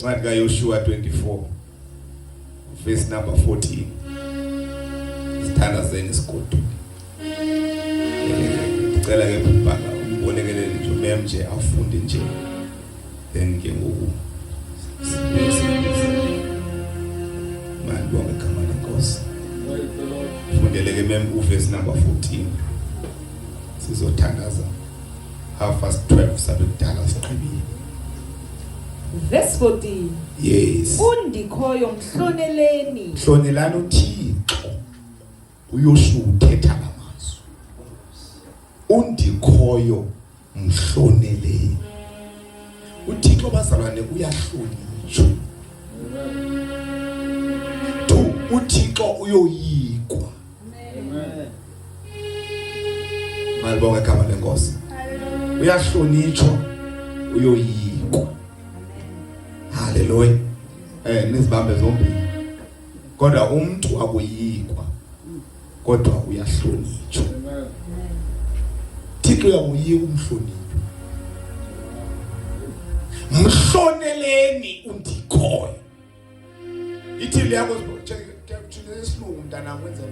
Incwadi kaYoshua 24 verse number 14. Sithandazeni sigoduke. Ndicela ke bhaka umbolekelele nje umem nje afunde nje. Then ke ngoku Malibonge igama lenkosi. Fundele ke mem uverse number 14. Sizothandaza 12:30 sabe kudala sigqibile. Verse 14. Yes. Undikhoyo mhloneleni. Hlonelani uThixo. uYoshuwa uthetha lamazwi. Undikhoyo mhloneleni. uThixo bazalwane uyahlonitshwa. Two, uThixo uyoyikwa. Amen. Malibonge igama lenkosi. Uyahlonitshwa, uyoyikwa. Haleluya. Eh nizibambe zombili. Kodwa umuntu akuyikwa. Kodwa uyahlonitshwa. Thixo uyamoyika umhloniphi. Mhloneleni undikhoyo. Ithi liyako isilungu mntanami wenza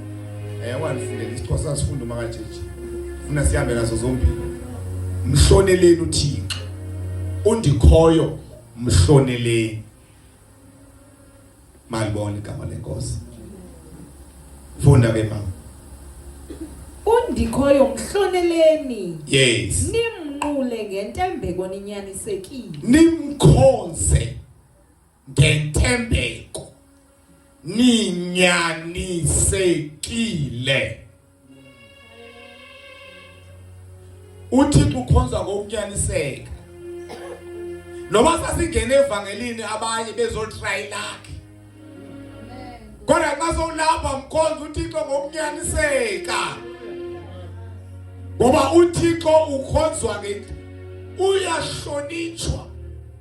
eh wandifundela isiXhosa sifunda uma kajeje. Funa sihambe nazo zombili. Mhloneleni uThixo. Undikhoyo mhloneleni. Malibona igama lenkosi. Funda ke mama. Undikhoyo mhloneleni. Yes. Nimnqule ngentembeko ninyanisekile. Nimkhonze ngentembeko ninyanisekile. uThixo ukhonza ngokunyaniseka noba sasingene evangelini abanye bezotry luck kodwa xa sowulapha mkhonza uThixo ngokunyaniseka ngoba uThixo ukhonzwa nge uyahlonitshwa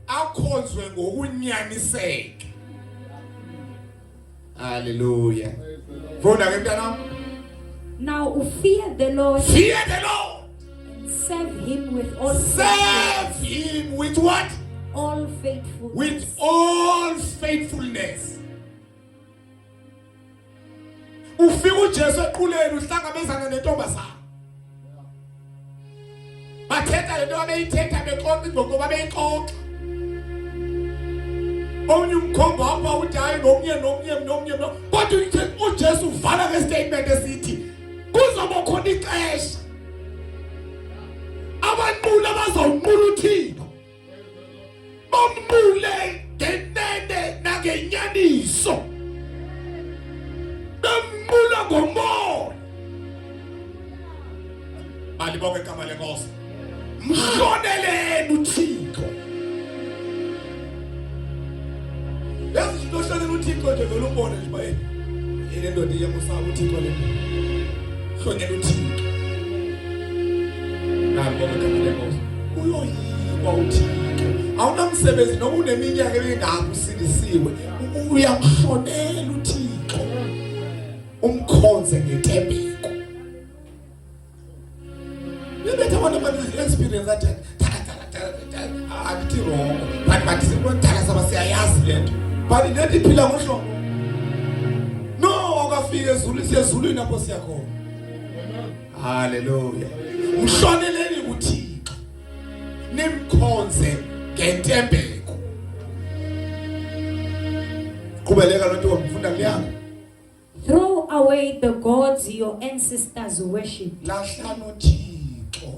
akhonzwe ngokunyaniseka Hallelujah. Funda ke mntanam. Now fear the Lord. Fear the Lord. And serve him with all Serve him with what? All faithfulness. With all faithfulness. Ufika uJesu equleni uhlangabezana nentombazana. Bathetha lento babeyithetha bexoxa ingxoxo babeyixoxa. Omnye umkhomba apha uthi hayi nomnye nomnye nomnye kodwa uJesu uvala ngestatement esithi kuzoba khona ixesha abanqula abazawunqula uThixo bamnqule ngenene nangenyaniso bemnqula ngomoya malibonke igama lenkosi mhloneleni uthixo yazi nje ohlonela uthixo nje vele umbone nje uba le ndoda iyamusaba uthixo le hlonela uthixo nalibonke igama lenkosi uyoyikwa uthixo awunamsebenzi noma uneminyaka emingaka usindisiwe uyamhlonela uthixo umkhonze ngentembeko Bebetha abantu abaninzi experience athi andithi wrong but but sikudala saba siyayazi le nto but le nto iphila ngohlobo no akafika ezulwini siyezulwini apho siyakhona haleluya mhloneleni kuthixo nimkhonze ngentembeko qhubeleka lo nto wamfunda kuyakho Throw away the gods your ancestors worshipped. Lahlani uThixo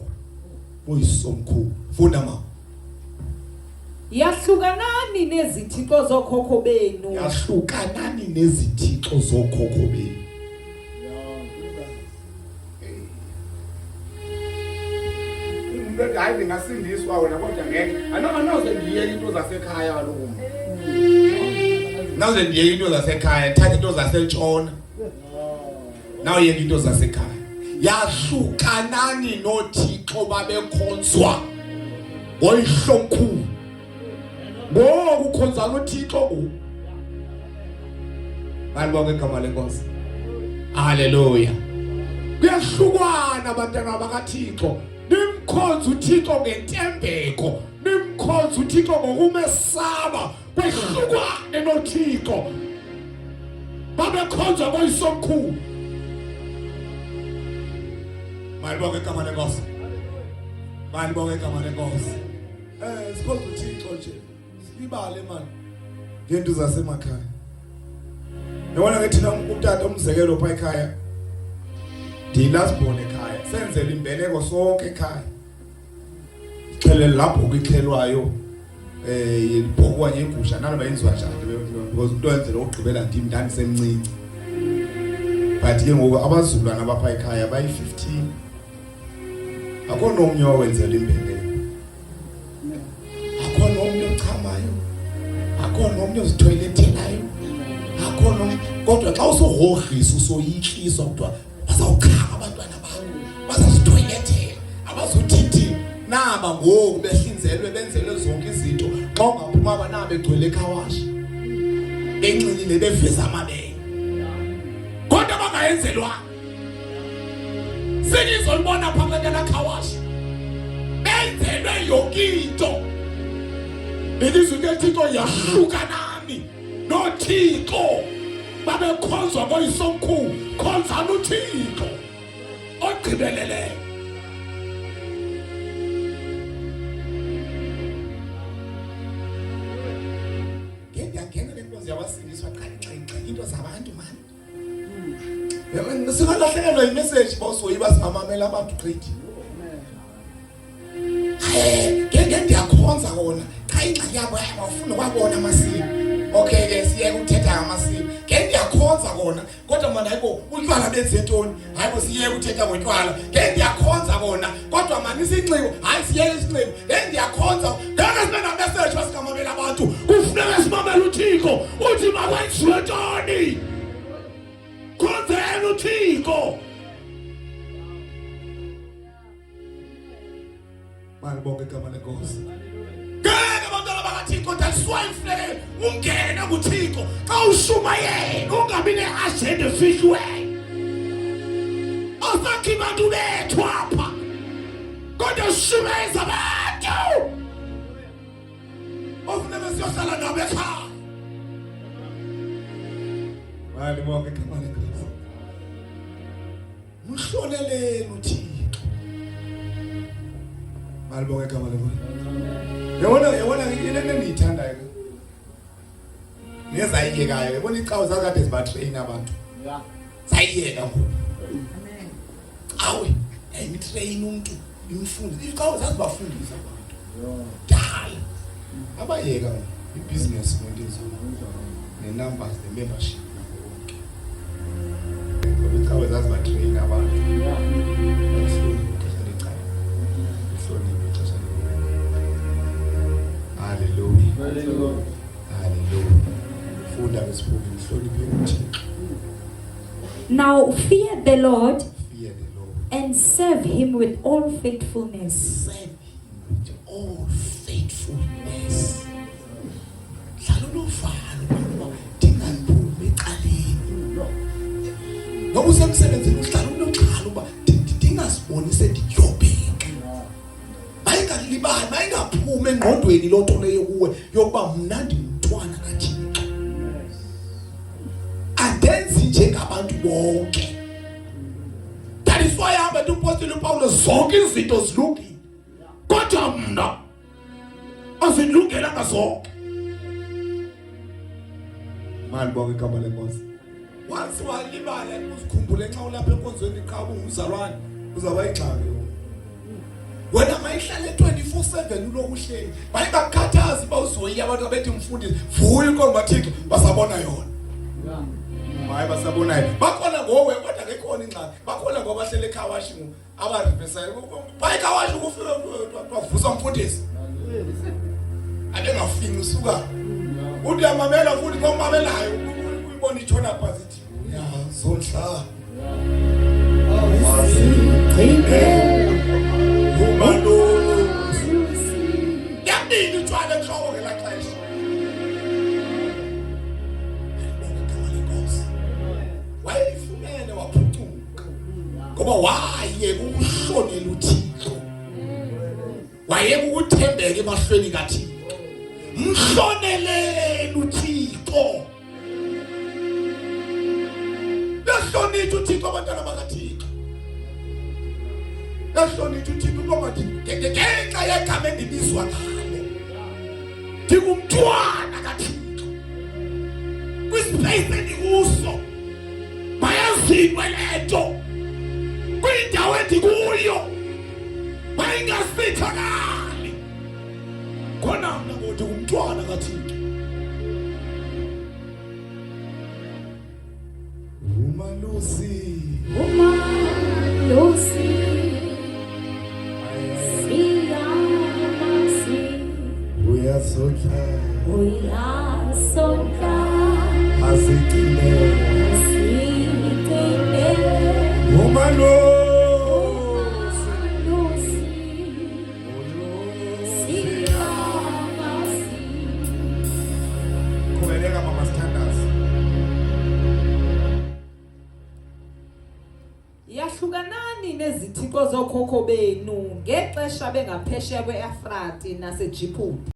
boyisomkhulu. Funda mama. Yahlukanani nezithixo zokhokho benu. Yahlukanani nezithixo zokhokho benu. Umuntu ethi hayi ndingasindiswa wena kodwa ngeke. Anoze ndiyeke into zasekhaya kaloku. Nawuze ndiyeke into zasekhaya, ndithathe into zasentshona. Nawuyeka into zasekhaya. Yahlukanani noThixo babekhonzwa ngoyihlomkhulu. Ngoku ukhonzana uThixo ngoku. Malibonge igama lenkosi. Haleluya. Kuyahlukwana bantwana bakaThixo. Nimkhonza uThixo ngentembeko, nimkhonza uThixo ngokumesaba. uThixo babekhonza koyisomkhulu. Malibonge igama lenkosi. Malibonge igama lenkosi. Sikhonza uThixo nje. Silibale mani ngento zasemakhaya. Yabona ke thina utata umzekelo pha ekhaya. Ndilast born ekhaya. Senzela imbeleko sonke ekhaya. Ixhele lapho kwixhelwayo ibhokwa yegusha nalo bayenziwa njani because into yenzela ukugqibela ndim ndandisemncinci. But ke ngoku abazulwana bapha ekhaya bayi-15. Akho nomnye owenzela imbeleko. Akho nomnye ochamayo. Akho nomnye ozithoyilethelayo. Akho nomnye kodwa xa usugrogrisa usoyikiswa kuthiwa bazawuchama abantwana bakho. Bazazithoyilethela. Abazuthithi naba ngoku behlinzelwe benzelwe zonke izinto. Xa ungaphuma abana begcwele ekhawashi. Benxilile beveza amabele. Kodwa bangayenzelwa. Senizolibona pha kule nto khawashi. Benzelwe yonke into. Ilizwi likaThixo yahluka nami noThixo babekhonzwa koyisomkhulu khonzani uThixo ogqibeleleyo. Ngiyangena le nkonzo yabasindiswa qha ingxengxe into zabantu mani. Singalahlekelwa yimessage bawusoyiba singamamela abantu gqithi. Ngeke ndiyakhonza kona cha ingxaki yabo abafuna kwabona amasiko. Okay ke siyeke ukuthetha ngamasiko. Ngeke ndiyakhonza kona kodwa manje hayibo utywala benze ntoni? Hayibo siyeke ukuthetha ngotywala. Ngeke ndiyakhonza kona kodwa manje isinxibo hayi siyeke isinxibo. Ngeke ndiyakhonza. Ngeke sibe na message basingamamela abantu. Kufuneka simamele uThixo uthi makwenziwe ntoni? Khonzeni uThixo. Malibonge igama lenkosi. Ngeke abantwana bakaThixo that's why kufuneke ungene kuThixo xa ushumayela ungabi ne-agenda efihliweyo. Asakhi bantu bethu apha kodwa sishumayeza abantu ofuneka siyohlala nabo ekhaya. Malibonge igama lenkosi. Mhloneleni uThixo. Malibonge igama lenkosi. Yabona yabona into endiyithandayo ke. Nezayiyekayo yabona icawe zakade zibatrain abantu. Yeah. Zayiyeka ngoku. Amen. Cawe yayitrain umuntu imfundisi. Icawe zazibafundisa abantu. Dala. Abayeka ngoku ibusiness ngento ezinkulu. Ne-numbers ne-membership nako konke. Ngoba icawe zazibatrain abantu. Bahloniphe ixesha lecala. Uhloniphe ixesha lecala. Hallelujah. Hallelujah. Funda ke siphume mhloniphe uThixo. Now fear the Lord Fear the Lord. and serve him with all faithfulness. Serve him with all faithfulness. Hlala unovalo ngoba ndingaphumi ecaleni. Noba usemsebenzini uhlala unoxhala uba ndingaziboni sendidyobheka. Mayingalibali, mayingaphumi engqondweni loo nto leyo kuwe yokuba mna ndingumntwana kaThixo. Andenzi njengabantu bonke. That is why hamba umpostile uPawulos zonke izinto zilungile. Kodwa mna azilungelanga zonke. Malibonge igama lenkosi. Once walibala uzikhumbule nxa ulapha enkonzweni qha ungumzalwane uzawuba ingxaki. Wena mayihlale 24/7 uloku uhleli. Mayingakukhathazi uba uzoyiya abantu abethi mfundisi vuya inkonzo kaThixo basabona yona. Hayi basabonayo. Bakhona ngowe kodwa ngekhona ingxaki. Bakhona ngoba bahlele ekhawashi ngoku abarivesa. Bayi khawashi ukufika kwavusa umfundisi. Abengafinci usuka. Uthi uyamamela futhi xa umamelayo uyibona itshona phantsi ithi uyazondla. Wazigcine umalusi. Yabini utshwala enhloko ngelaa xesha. Alibonge igama lenkosi. Wayelifumene waphucuka. Ngoba wayeka ukuhlonela uThixo. Wayeka ukuthembeka emahlweni kaThixo. Mhloneleni uThixo. Singabantwana bakaThixo. Yahlonitsha uThixo uba ngenxa yegama endibizwa ngalo. Ndingumntwana kaThixo. Kwispace endikuso mayaziwe le nto. Kwindawo endikuyo mayingasithakali. Khona mna ngothi ngumntwana kaThixo. Umalusi. Umalusi siyamazi Uyasondla. Uyasondla. Azigcine. Asigcine. Umalusi. Umalusi siyamazi. Qhubeleka mama sithandaze. Yahlukanani nezithixo zokhokho benu ngexesha bengaphesheya kweEfrati naseJiputa.